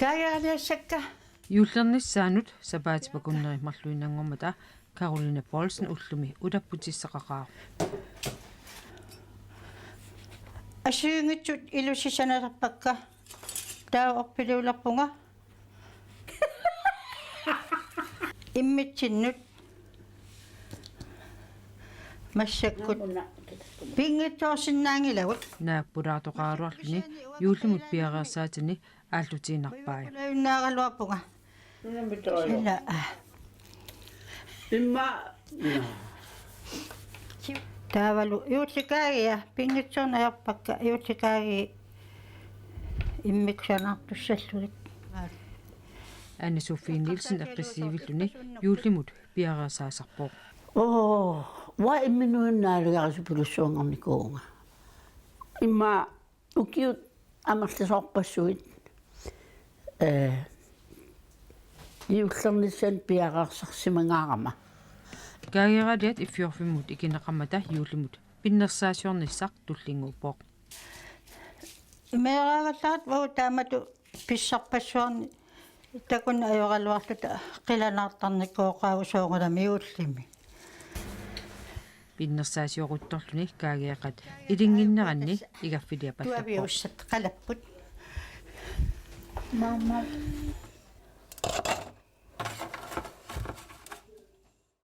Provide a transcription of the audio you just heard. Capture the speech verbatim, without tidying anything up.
Kaageeraliassakka. Juullernissaanut sapaatip akunneri marluinnanngormata Karoline Poulsen ullumi utapputissaqaqaaq. Assigiinngitsut ilusisanarpakka. Taava orpiliulerpunga. Immitsinnut massakkut pinngitsoorsinnaanngilagut. Naak pulaartoqaraluarluni juullimut piareersaatini aallutiinnarpai. Pulaajunnaaraluarpunga. Ila. Imma. Taavalu juullikaagia pinngitsoorneq ajorpakka juullikaagia immitsinnartussallugit. Anne Sofie Nielsen eqqissiivilluni juullimut piareersaasarpoq. Oo, uanga imminut naalagarisupilussuanngornikuuvunga. Imma ukiut amerlasoorpassuit, eh, juullernissaanut piareersarsimangaarama. Kaageeraliat Iffiorfimmut ikineqarmata juullimut pinnersaasiornissaq tullinnguuppoq. Imeeraagallaat uagut taamatut pissarpassuarnik takuneq ajoraluarluta qilanaartarnikuuvoq soorunami juullimi. Pinnersaasiooruttorluni kaageeqqat ilinnginneranni igaffiliapallerpoq. Tuaviussat qalapput. Maama.